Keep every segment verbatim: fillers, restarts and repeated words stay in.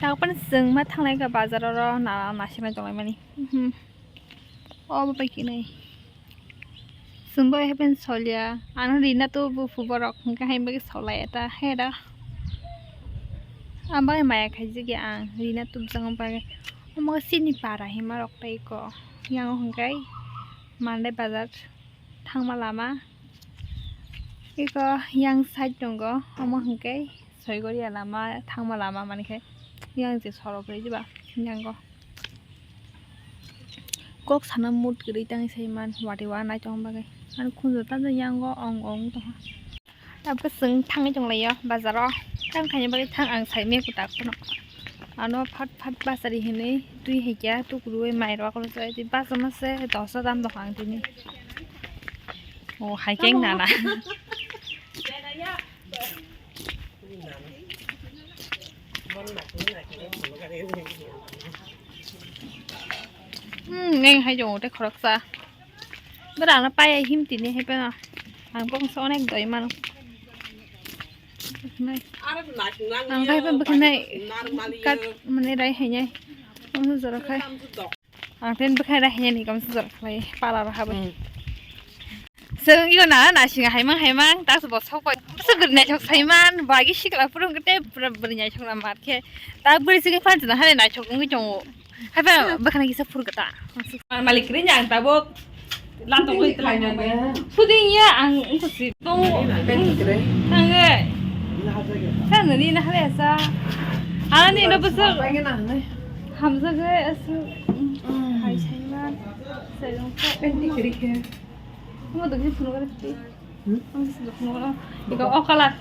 Takpan chwng ma thanglai ka bazar oro na naisingna tonglaimani. Mhm. O bo bai kinai. Chwng bai happen solia. Ano rina to bu phu borok hwnkhe hai bagwi solai eta hera. Ang bai maya khaijak ya ang rina tubjak bagwi. Omo sini para hima rok tai ko. Yang hwnkhe Mandai bazar thangma lama. Eko yang side tongo, omo hwnkhe Soigoria lama, thangma lama, mankhe yang je sorok rwui diba, yango. Kok sana mood kwrwi tangwi saiman, wati wa naitong bagwi. Ani khunju tamjani yango ong ong tongkha. Tabukhe chwng thangwi tonglaio bazaro. Tang khaina bagwi thang ang saimanya kwtak phano. Ano phat phat bachari hinwi twi hai kya tukurui mai rok rwjai twi bachama se dosa dam dok ang tini. O hai keng nana. Hmm, neng hai jong te khoroksa. Bwrano pai ai him tini hai peno. Ang bongso onek doi mano. Ang khai pa bwkhanai kat mane rai hainai. Ang jora khai. Ang ten bwkhanai rai hainai ni kamsa jora khlai pala rok habai. Seng iyo na na singa haimang haimang ta bo sok pai. Sa bwrwi naithok saiman bagi sikla purung kete bwrwi naithok na mar khe. Ta bwrwi sing phan na hale naithok wngwi tongo. Hai ba bwkhana kisa phur kata. Malik ri yang tabuk. Lato koi telang. Puding ya ang engko si tong. Tangge. Kan ni na hale sa. Ani no busu. Hamsa ge asu. Hai saiman. Sai dong. Penti kiri ke. Mo dagi phunu kare ti. Hmm? Ang si phunu kare. Iko okalat.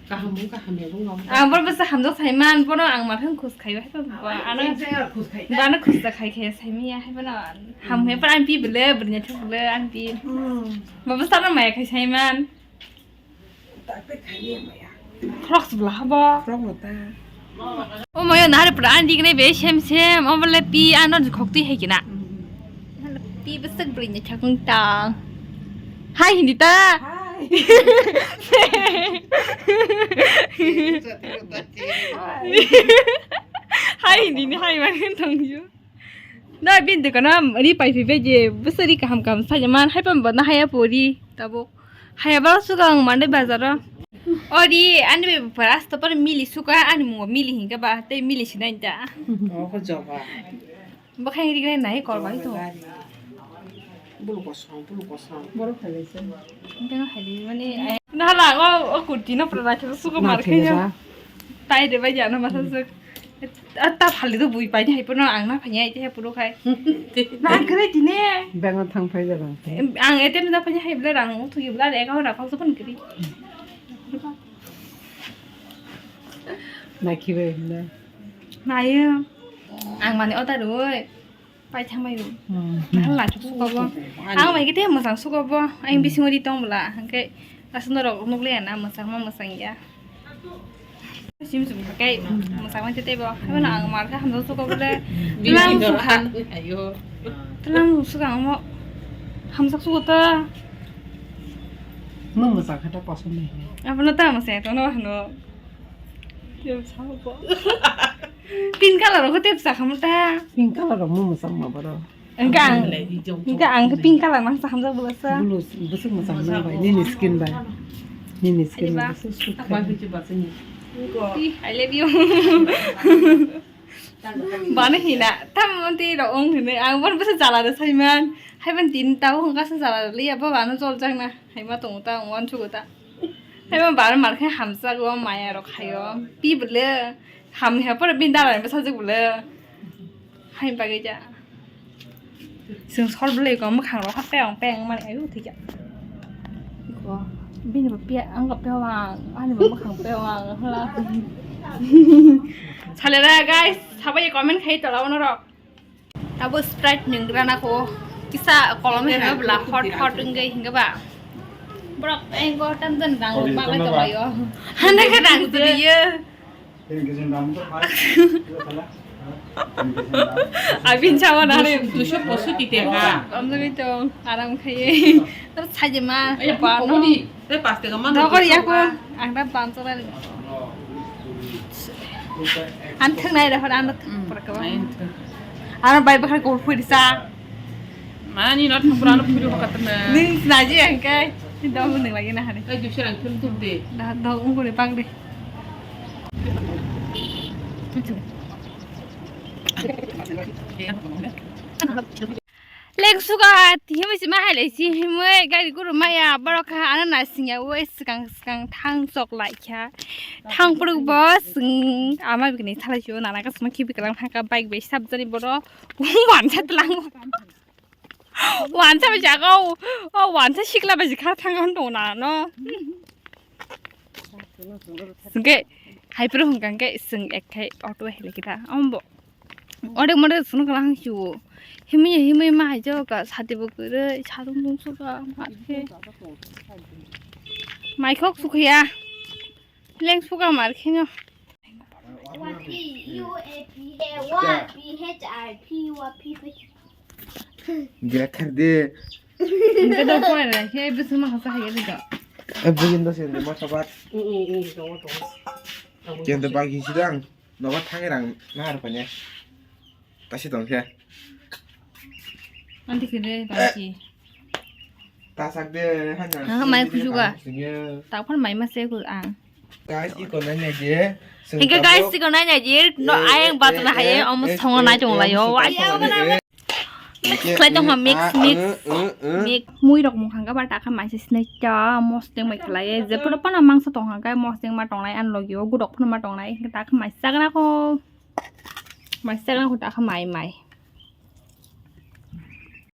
Kaham bo kaham ya bo ngam. Ang bor basa hamjak saiman, bono ang mathang khus khai bai to. Ano khus khai. Bana khus khai khai saimanya hai bana ham he para ampi bele bernya thuk bele ampi. Hmm. Baba sana maya khai saiman. Tak tak khai ya maya. Crocs bela habo. Crocs bela ta. O maya nahar pura andi kene be sem sem o bele pi ano khok tui hai kina. Hmm. Pi besek bernya thakung tang. Hai hindi ta. Hai. Hai hindi ni hai man tong ju. Na bin de kana ri pai phi be je besari kaham kaham sa man hai pam ba na haya pori tabuk. Haya ba sugang mande bazaro. Ori ani be paras to par mili suka ani mo mili hinga ba te mili sinai ta. Oh joba. Bwkhang ri gnai nai kol bai to. Bulu kosong, bulu kosong. Borok khalai se. Tengah hai di mani. Nala o o kurti no pura rakhai suka mar khe. Tai de bai jana masa suk. Ta phali do bui pai hai pono ang na phanya ite puro khai. Na kre tine. Bengal thang phai jaba. Ang etem da phanya hai bla rang uthu bla ega hora kau sopan kri. Nakhibai hinda. Nayo. Ang mani oda roi. Pai thangbai roi. Hmm. Nahal lachuk sukobo. Ang mai kete mwsang sukobo. Ang bisingo ri tong bla. Hangke asno rok nukle na mwsang ma mwsang ya. Sim sim kai mwsang ma tete bo. Habo na ang mar kha hamjak sukobo le. Tlang sukha. Ayo. Tlang sukha mo. Hamjak suko ta. Mo mwsang kha ta pasal ni. Abo no ta mwsang to no hano. Tep sabo. Pink color ko tep sakhamu ta. Pink color mo mwsang ma boro. Enggak. Enggak ang ke pink color mang sakhamjak bulu sa. Bulu busuk mwsang nang bai. Nini skin bai. Nini skin bai. Busuk suk. Apa sih coba sini? Ih, I love you. Bana hina. Tam ti ro ong hine. Ang bon basa jala da saiman. Hai ban tin tau hong kasa jala liya ba bana jol jang na. Hai ma tong ta ong wan chu ta. Hai ma bar mar khai hamsa go maya ro khayo. Pi bele. Ham he pore bin dala ni bwsajwk bwle. Hai bagwi ja. Chwng sol bwle ko mwkhang rok ha peng peng mani ayu thikya. Ko bini bo pia ang ko pia wang ani bo mwkhang pia wang hla. Salera guys, sabai comment khai tola ono rok. Abo Sprite nung grana ko kisa kolom he bla hot hot wngwi hinga ba. Borok engo tam jan rang rok bagwi tonglayo. Hande khe rang twiyo. Abin chawa na re. Duiso poso tite ha. Amjagwi tong aram khaiye. Tar saje ma. Ay, pa no. Te paste ka man. Dogor ya ko. Ang ta pansa na. Ang thwngnai da hor ano thwng pura kabo. Ano bai bakar ko phuri sa. Mani not pura ano phuri hokatrna. Ning snaji ang kai. Dong ning lagi na hari. Kai jusi rang thum thum de. Da dong ungkuri pang de. Leng suka tihimwi si ma hai lai si himwi gari guru maya borok kha ano na singya oi swkang swkang thang chok lai kha thang puruk bo swng ama bikini thalai si o nana kasma khibi kalang thang ka bike bai sab jani borok wansa tlang wansa bai jaga o wansa sikla bai kha thang han dong na no. Hwnkhe hai phuru hwnkha hwnkhe chwng ek khai auto hai lai kita ombo. Ode mode chwng kala hang siwo. Himya himya ma hai jo ka sati bo kwrwi sadung dung suka mar khe. Mai khok sukhiya. Leng suka mar khe no. Wa P U A P A wa P H I P wa P P. Gila khardi. Hingke do pore khe bising ma khasa hai do. Eh, bugin do sen ma sabat. Tongo, tongo. Tongo. Ken do bagi sidang. Nogo thangi rang nahar panya. Tasi tong khe. Anti kene bagi. Tasak de hanya. Ah, mai kusuga. Tak phan mai ma se ku ang. Guys, iko nanya je. Hingke guys, iko nanya je. No, ayang batna haye, omo songo nai tong layo. Wai songo nai. Mix khlai tong ha, mix, mix. Mix. Mui rok mung hangka bar takha mai se sinai ta, mosteng mai khlai. Je pura pana mangsa tong hangka, mosteng ma tong lai an logi o, gudok pura ma tong lai. Hingke takha mai sagna ko. Mai sagna ko takha mai mai.